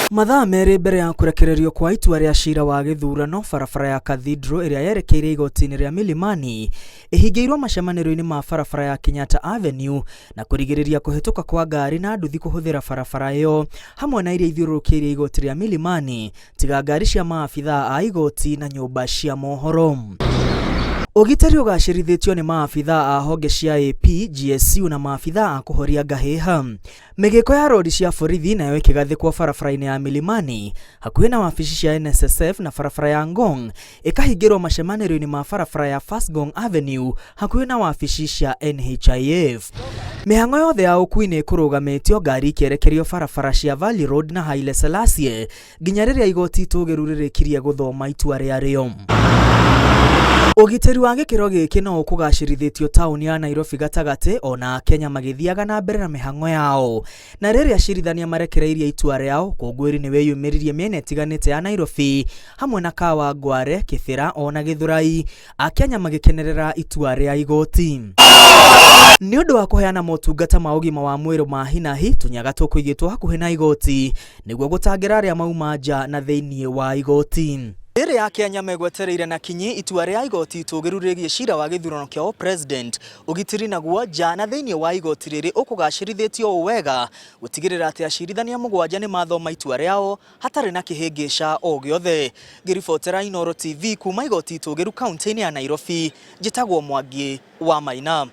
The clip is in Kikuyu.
Mathaa merĩ mbere ya kũrekererio kwa itua rĩa cira wa gĩthurano, barabara ya Cathedral ĩrĩa yerekeire igoti-inĩ rĩa Milimani ĩhingĩirwo macemanĩrio-inĩ ma barabara ya Kenyatta Avenue na kũrigĩrĩria kũhĩtũka kwa ngari na nduthi kũhũthĩra barabara ĩyo hamwe na iria ithiũrũrũkĩirie igoti rĩa Milimani tiga ngari cia maabithaa a igoti na nyũmba cia mohoro. Ũgitĩri ũgacĩrithĩtio nĩ maabithaa a honge cia AP, GSU na maabithaa a kũhoria ngahĩha. Mĩgĩko ya rori cia borithi nayo ĩkĩgathĩkwo barabara-inĩ ya Milimani hakuhĩ na wabici cia NSSF na barabara ya Ngong ĩkahingĩrwo macemanĩrio-inĩ ma barabara ya First Ngong Avenue hakuhĩ na wabici cia NHIF. Mĩhang'o yothe ya ũkui nĩ ĩkũrũgamĩtio ngari ikĩerekerio barabara cia Valley Road na Haile Selassie nginya rĩrĩa igoti itũgĩru rĩrĩkirie gũthoma itua rĩarĩo. Ũgitĩri wa gĩkĩro gĩkĩ no ũkũgacĩrithĩtio taũni ya Nairobi gatagatĩ ona Akenya magĩthiaga na mbere na mĩhang'o yao. Na rĩrĩa acirithania marekereirie itua rĩao, ũkũngũĩri nĩ wĩyumĩririe mĩena ĩtiganĩte ya Nairobi hamwe na Kawangware, Kĩbĩra ona Gĩthũrai, Akenya magĩkenerera itua rĩa igoti. Nĩ ũndũ wa kũheana motungata ma ũgima wa mwĩrĩ ma hinahi, tũnyaga tũkũigĩtwo hakuhĩ na igoti nĩguo gũtangĩra arĩa mauma nja na thĩinĩ wa igoti. Rĩrĩa Akenya megwetereire na kinyi itua rĩa igoti itũgĩru rĩgiĩ cira wa gĩthurano kĩa ũpresident, ũgitĩri naguo nja na thĩinĩ wa igoti rĩrĩ ũkũgacĩrithĩtio ũũ wega gũtigĩrĩra atĩ acirithania mũgwanja nĩ mathoma itua rĩao hatarĩ na kĩhĩngĩca o gĩothe. Ngĩribotera Inooro TV kuma igoti itũgĩru kaunti-inĩ ya Nairobi, njĩtagwo Mwangi wa Maina.